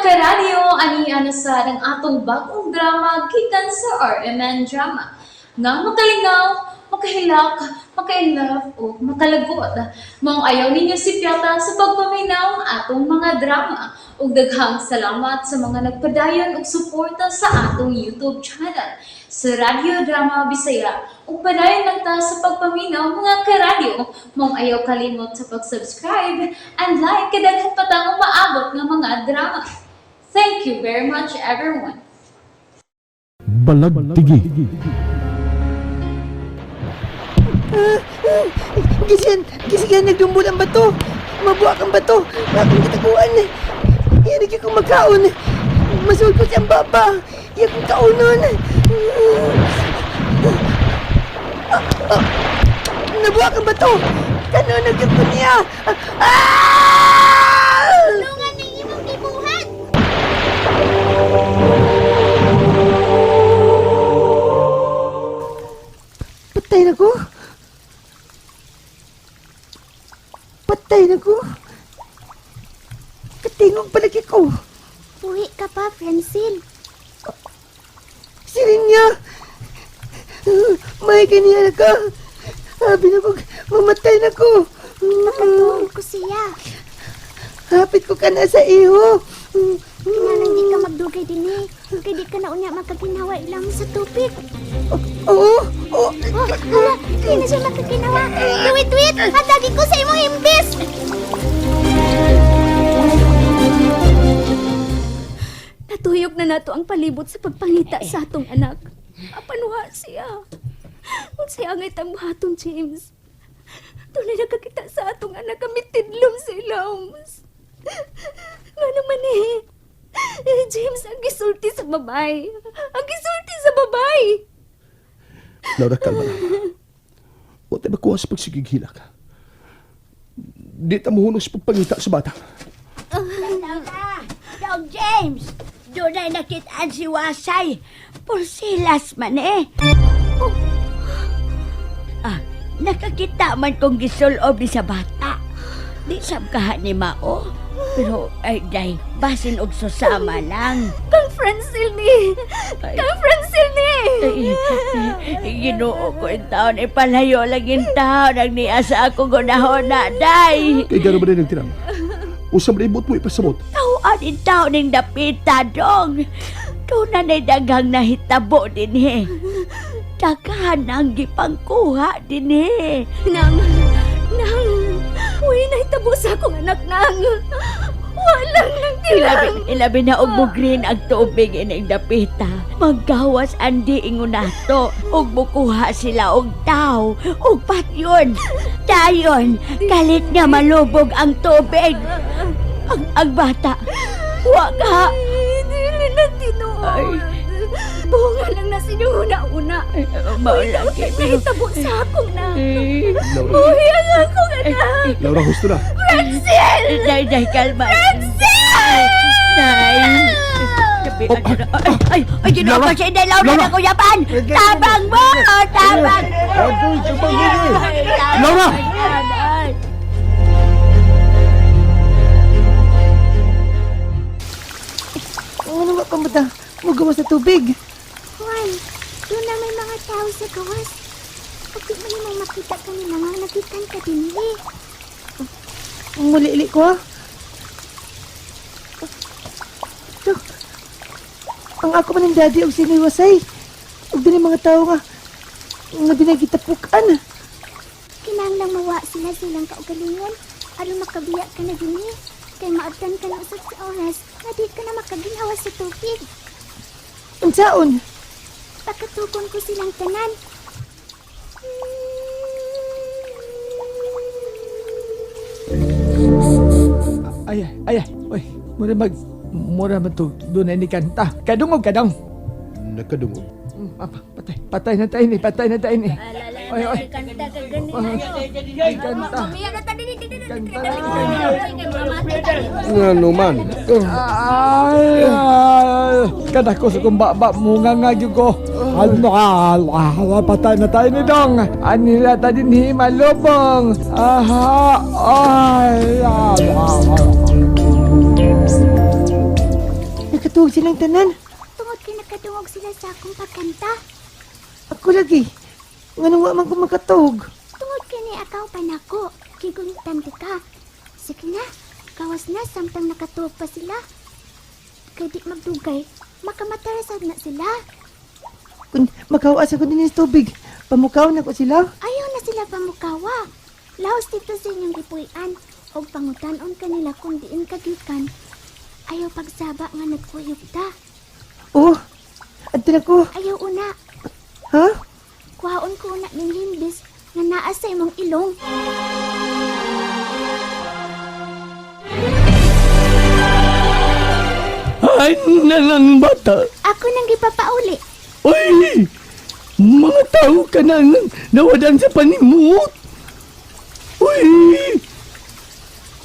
Karadyo, ani ana sa ang atong bagong drama gikan sa RMN Drama. Nga makalingaw, makahilak, maka-inlove o makalagot. Maong ayaw ninyo sipyata sa pagpaminaw ang atong mga drama. Ug daghang salamat sa mga nagpadayon og suporta sa atong YouTube channel sa Radyo Drama Bisaya. Ug padayon lang ta sa pagpaminaw, mga karadyo. Maong ayaw kalimot sa pag-subscribe and like kay daghan pa tang umaabot nga mga drama. Thank you very much, everyone. Balagtigi. Gisiyan, gisiyan, nagdumbol ang bato. Mabuak ang bato. Akong kitaguan. Yan ang kong magkaon. Masulpot siyang baba. Yan kong kaunon. Ah, ah, nabuak ang bato. Kanon ang ko niya. Ah! Tulungan ng imong gibuhat. Patay na ko. Patay na ko. Katingog palagi ko. Buhi ka pa, Francine. Sirin niya. May kaniya na ka. Sabi na ko, mamatay na ko. Pakatuon ko siya. Hapit ko ka na sa iyo. Kinahanglan di ka magdugay dinhi. Kay di ka na unya makaginawa ilang sa tubig. Oo, oo. Oh, hala, di na siya makaginawa. Wait, wait, hatagi ko sa imong imbis. Natuyok na nato ang palibot sa pagpangita sa atong anak. Apan wa siya. Unsay angay tang buhaton, James? Tunay nakakita sa atong anak kami tidlom sa ilawom. Nga naman eh. Eh, James, ang gisulti sa babay. Ang gisulti sa babay. Laura, kalma lang. Huwag tayo makuha sa pagsigighilak. Di ta muhunong sa pagpangita sa bata. Laura, Dong James, doon ay nakitaan si Wasay. Porsilas man eh. Ah, nakakita man kong gisulob ni sa bata. Di sabkahan ni Mao. Pero ay day, basin og susama lang. Kang Francil ni. Ay. Kang Francil ni. Ay, Ginoo ko in taon, ipalayo lang in taon ang niya sa akong gunahon na, day. Kay gano'n ba rin ang tirang? Usam na ibot mo ipasabot. Tawaan in taon ning dapita, dong. Doon na na'y daghang nahitabo din eh. Daghan ang gipangkuha din eh. Nang, nang, uy, nahitabo sa akong anak, nang. Walang nang Ilabi, tilang. ilabi na og mugrin ang tubig ining dapita. Maggawas andi ingon nato ug mukuha sila og taw ug patyon. Dayon, kalit nga malubog ang tubig. Ang bata, wa ka. Ay, dili na tinuod. Ay. Bunga lang na sinyong una-una. Mao lagi pero Nahitabo sa akong nang. Laura, Buhi ang akong anak. Laura, husto na. Francel! Day, day, kalma. Francel! Day. Oh, Ay, ay, ay, ginoo ko si Inday Laura Laura! na kuyaban! Tabang mo! Tabang! Laura! Ay, Ano nga pa mata? Mugawas sa tubig. Juan, doon na may mga tao sa gawas. Pati man imong makita kanina nga nagikan ka dinhi. Muli-ili ko ah. Ito. Ang ako man ng daddy og siniwasay. Ug dinhi mga tao nga nga dinagitapukan. Kinahanglang mawa sila silang kaugalingon aron makabiya ka na dinhi. Kay maabtan ka na usab sa oras nga di ka na makaginhawa sa tubig. Unsaon? Pakatukon ko silang tanan. Ay, ay, ay, oy, mura mag, mura man to, doon ay ni kanta. Kadungog, kadong. Nakadungog. Patay, patay na tayo ni, patay na tayo ni. Oy, oy. Ay, kanta. Kanta na. Nga naman. Ay, ay, kada ko sa kong baba, munga nga gyud ko. Ano ka, ah, patay na tayo ni dong. Anila ta din hi malubong. Aha, ay, ay, ay. nakatuog silang tanan? Tungod kay nakadungog sila sa akong pagkanta. Ako lagi. Nganong wa man ko makatuog? Tungod kay ni akaw pa nako, gigunitan ka. Sige na, gawas na samtang nakatuog pa sila. Kay di magdugay, makamatarasan na sila. Kung makawas ako din sa tubig, pamukaw na ko sila. Ayaw na sila pamukawa. Laos dito sa inyong gipuy-an og pangutanon kanila kung diin kagikan. Ayaw pagsaba nga nagkuyog ta. Oh, adto na ko. Ayaw una, Ha? kuhaon ko una ning himbis nga naa sa imong ilong. Ay, nalang bata. Ako nang gipapauli. Uy! Mga tao ka na nga nawadan sa panimut. Uy!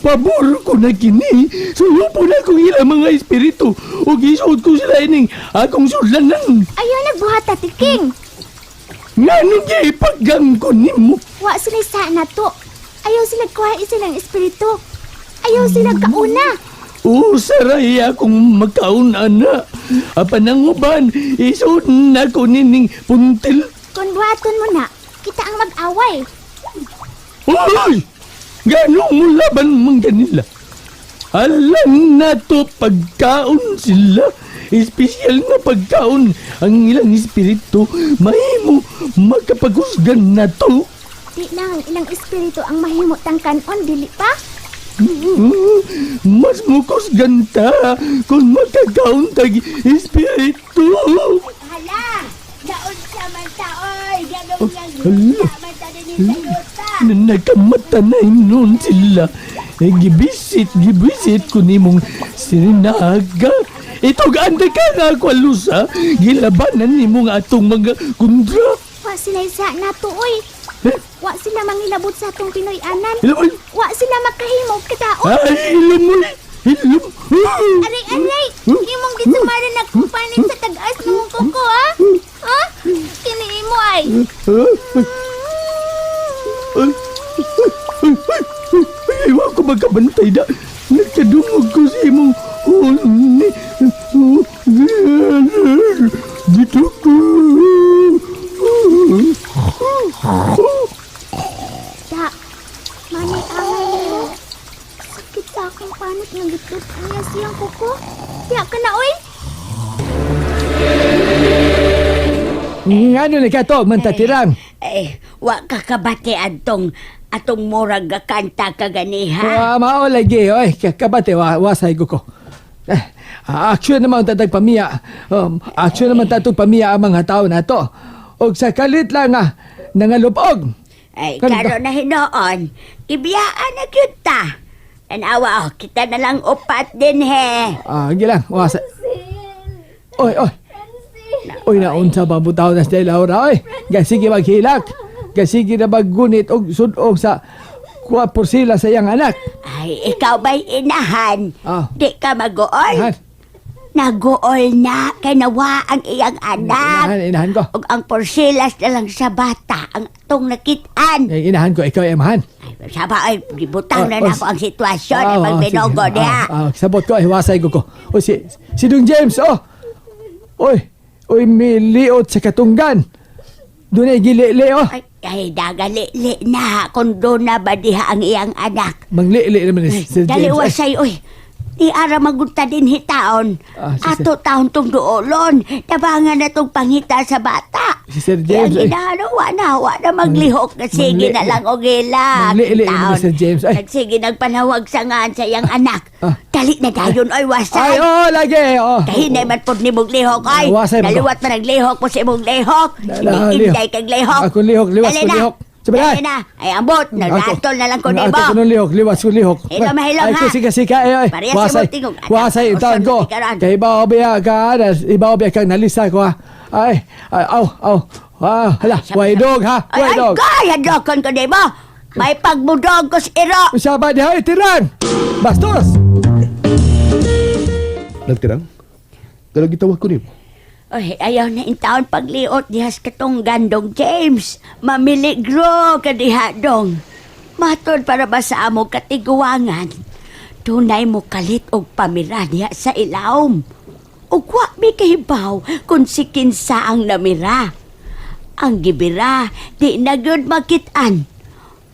Pabor ko na kini. Sulupo na kong ilang mga espiritu. O gisuot ko sila ining akong sudlanan. Ayaw nagbuhat ati King. Ngano gipaggang ko nimo? Wa sila sa na to. Ayaw sila kuha silang espiritu. Ayaw sila kauna. O saray akong makaon ana. Apan ang uban, isuot na ko nining puntil. Kung buhaton mo na, kita ang mag-away. Uy! Gano mo laban mang kanila? Alam na to pagkaon sila. Espesyal na pagkaon ang ilang espiritu. Mahimo makapaghusgan na to. Di lang ang ilang espiritu ang mahimo tangkanon, dili pa? Mas mukusgan ta kung makakaon tag espiritu. Hala! Naunsa man ta, oy! Ganong yang Hala. man ta din sa yuta. Na nagkamata na noon sila. Eh, gibisit, gibisit ko nimong sininaga. Ito ganda ka nga ako alusa. Gilabanan nimo nga atong mga kundra. Wa sila sa nato, oy. Eh, Wa sila mangilabot sa atong Pinoy-anan. ilom, Wa sila makahimo og katao. ay, ilom mo, ilom. Aray, aray! Imong gisumara nagkupanin sa tag-as ng kuko, ha? Ha? Kini imo ay. Ay, ay, ay, ay, ay, iwa ko magkabantay na. Nagkadungog ko sa imong huni. Dito ko. Da, manay angay nimo. Sakit sa akong panit nga gitlog niya siyang kuko. Diya ka na, oy! Ngano ni kato, mantatirang. Eh, wa ka kabati atong atong murag kanta kaganiha. Ah, mao lagi, oy, kabate wa wasay ko ko. Eh, action naman tatag pamiya. Action naman tatong pamiya ang mga tao na to. Og sa kalit lang ah, nangalubog. Ay, Ganun ba? karon na hinoon. Ibiyaan na gyud ta. Tanawa, oh, kita na lang upat din he. Ah, gilang, wasay. Oy, oy. Oy, naunsa ba butaw na si Laura, oy. Gasige maghilak. Gasige na maggunit og sudong sa kuha porsila sa iyang anak. Ay, ikaw ba'y inahan? Ah. Di ka magool? Inahan, Nagool na kay nawa ang iyang anak. inahan, inahan ko. Ug ang porsilas na lang sa bata ang atong nakitaan. Eh, Inahan ko, ikaw, emahan. Ay, saba ay gibutang na Ah, oh, nako ang sitwasyon Ah, ay ah, pagbinogo sige. niya. Ah, ah, sabot ko, hiwasay ko ko. O si, si Dung James, oh! Oy, oy, miliot sa katunggan. Doon ay gilili, oh. Ay, ay dagali-li na kung doon na ba diha ang iyang anak. Manglili naman ni Sir Dali James. Ay, wasay oy. Di ara magunta din hitaon. Ah, si Ato taon tong duolon. Tabangan na tong pangita sa bata. Si Sir Kaya James, ang ay. inaano, wa na, wa na maglihok na sige Mangli- na lang og ilak. Manglili naman Taon. ni Sir James, ay. Nagsige nagpanawag sa ngaan sa iyang anak. Ah. Dali na dayon oy Ay, wasay. oh, lagi, oh. Kahinay man pod ni mong lihok ay. Wasay man ko. Naliwat man naglihok mo sa imong lihok. Lihok. Inday kag lihok. Akong lihok, liwas Dali ko na. lihok. Sabi na. Dali na. Ay ambot, naratol na lang ko nimo. Ako kuno lihok, liwas ko lihok. Hilom, hilom, Ay, ha? ko sika sika ay ay. Parehas sa Wasay. imong tingog. Anak, Wasay taon uson ko. ka ron. Kay ibaw biya ka, ibaw biya kang nalisa ko ha. Ay, ay, aw, aw. Ah, hala, way dog ha, Ay, way ay, dog. kay, hadlokon ko nimo. May pagbudog ko sa iro. Usa ba diha tirang? Bastos. Nagtirang? Ganang gitawag ko nimo. Ay, ayaw na intaon pagliot diha sa katunggan dong James. Mamiligro ka diha dong. Matod para ba sa amo katiguangan? Tunay mo kalit og pamira diha sa ilawom. Ug wa mi kahibaw kung si kinsa ang namira. Ang gibira, di na gyud makit-an.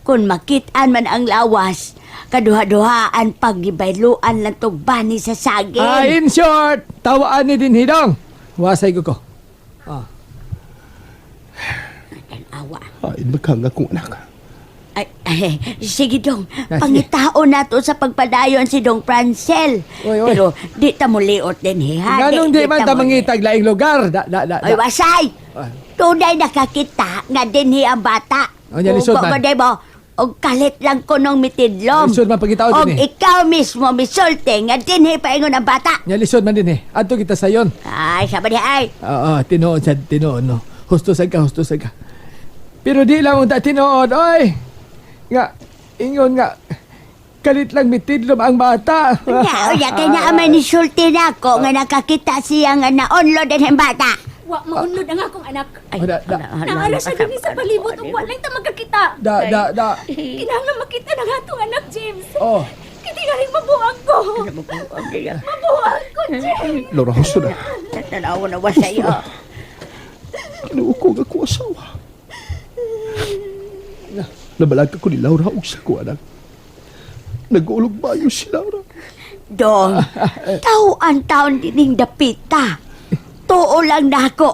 Kung makit-an man ang lawas, kaduha-duhaan paggibayluan lang tog bani sa saging. Ah, in short, tawaan ni din hidong. Wasay ko ko. Tanawa. Hain magkang akong anak. Ay, ay, sige dong, Ah, sige. pangitaon nato sa pagpadayon si Dong Francel. Oy, oy. Pero di ta muliot din he, ha? Nganong di man ta ta mangitag laing lugar? Da, da, da, Ay, da. wasay! Ah. Tunay nakakita nga dinhi ang bata. Oh, nya, lisod Ug man. ko, mo, og kalit lang ko nung mitidlom. Lisod man pagkitaon Og din eh. ikaw mismo misulti nga dinhi paingon ang bata. Nya lisod man din eh. Adto kita sayon. Ay, sabi niya ay. Oo, tinuod sad tinuod no. Husto sad ka, husto sad ka. Pero di lang unta tinuod, oy. Nga ingon nga kalit lang mitidlom ang bata. Nya, unya kay naa may nisulti nako nga nakakita siya nga naonlo din ang bata. Wa maunlod ang akong anak. Ay, Oh, da, da. Naara siya dinhi sa palibot ug wa lang ta magkakita. Da da da. Kinahanglan makita ng atong anak, James. Oh. Kiti nga rin mabuang ko. Mabuang ko, James. Laura, husto na. Tanaw na wasay oh. Kinuo ko ang akong asawa. Nabalag ko ni Laura og sa ko anak. Nag-ulog bayo si Laura. Dong, tao ang taon dining dapita. Tuo lang nako.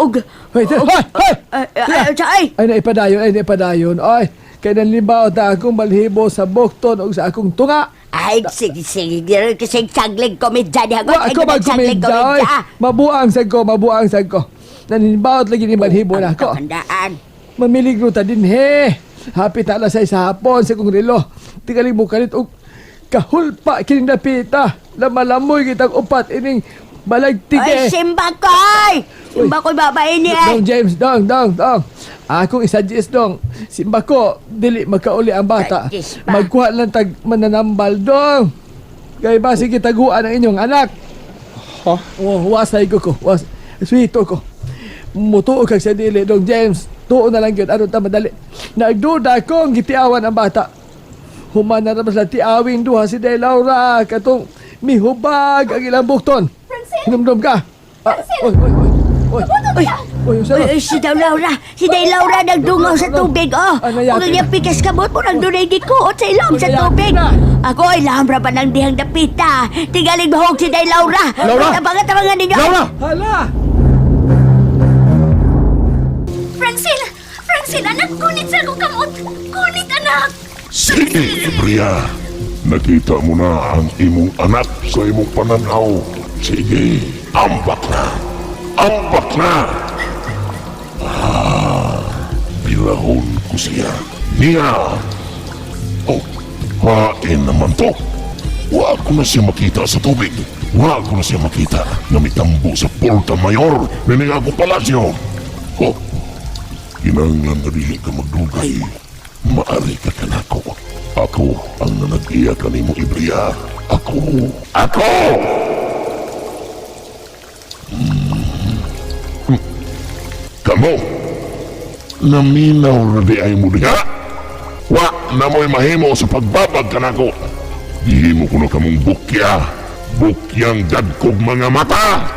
Og Hoy, hoy, hoy. ay, ay, ay, Ay naipadayon, ay naipadayon. Ay, kay nanlibaw ta akong balhibo sa bukton ug sa akong tunga. Ay, sige, sige. Diri kasi saglig komedya niya. Wa ako magkomedya. Oy. Mabuang sad ko, mabuang sad ko. Nanimbaot lagi ni balhibo na ako. Tandaan. Mamiligro ta din he. Happy ta alas 6 sa hapon sa kong relo. Tingali mo kalit og kahulpa kining dapita. Lamalamoy kitang upat ining balagtige. Ay, simba ko! Ay! Simba ko babae ni ay. Dong James, dong, dong, dong. Akong isuggest dong. Simba ko, dili makauli ang bata. Suggest pa. Magkuha lang tag mananambal dong. Kay ba sige taguan ang inyong anak. Ha? Oh, wasay ko ko. Was, sweeto ko. Mutuo kag sa dili dong James. Tuo na lang gyud aron ta madali. Nagduda kong gitiawan ang bata. Human na ra sila tiawing duha si Day Laura katong mihubag ang ilang bukton. Francine! Hinumdum ka. Ah, oy, oy, oy. Oy, Uy, oy, unsa uy, uy, si Daw Laura. Si Day Laura nagdungaw sa tubig, oh. Ano yate Huwag niya pikas kamot mo, nagdunay gikuot sa ilong sa Ano yate tubig. na? Ako ay lamra pa ng dihang dapita. Tingaling bahog si Day Laura. Laura! Tabangan, tabangan ninyo. Laura! Hala! Francine! Francine, anak, kunit sa akong kamot! Kunit, anak! Sige, Bria. Nakita mo na ang imong anak sa imong pananaw. Sige, ambak na. Ambak na. Ah, bilahon ko siya. Niya. Oh, hain naman to. Wa ko na siya makita sa tubig. Wa ko na siya makita na mitambo sa Porta Mayor na ako palasyo. Oh, kinahanglan na dili ka magdugay. Maari ka kanako. Ako ang nanag-iya kanimo Ibriya. Ako! Ako! Kamo! Naminaw na di ay mo diha! Wa na mo'y mahimo sa pagbabag kanako. Gihimo ko na kamong bukya. Bukyang dadkog mga mata!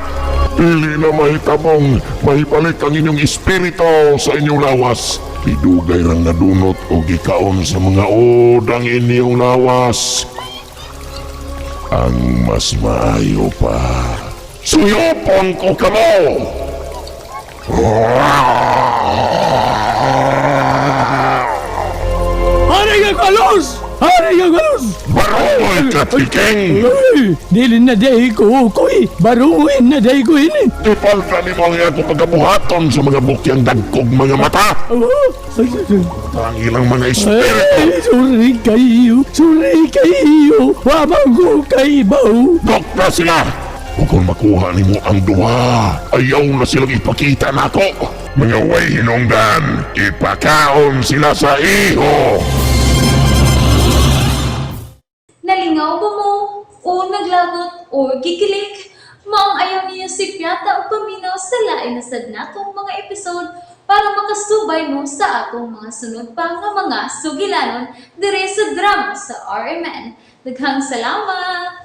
Dili na mahitamong mahibalik ang inyong espiritu sa inyong lawas. Pidugay rang nadunot o gikaon sa mga odang inyong lawas. Ang mas maayo pa. Suyopon ko kamo! Hari ka kalos! Hari ka kalos! Baroy ka, Tiking! Ay, dili na day ko, koy! Baruin na day ko ini! Ipalta ni mo ang akong pagkabuhaton sa mga bukyang dagkog mga mata. Oh, ay, ay, Ang ilang mga espiritu. ay, sorry kayo! Sorry kayo! Wamang ko kay baw! Dok na sila! Ug kung makuha nimo ang duha, ayaw na silang ipakita nako. Mga way hinungdan, ipakaon sila sa iho. Nalingaw ba mo? O naglagot o gikilig? Maong ayaw niya si Piata o paminaw sa lain na sad natong mga episode para makasubay mo sa atong mga sunod pa nga mga sugilanon dire sa drama sa RMN. Daghang salamat!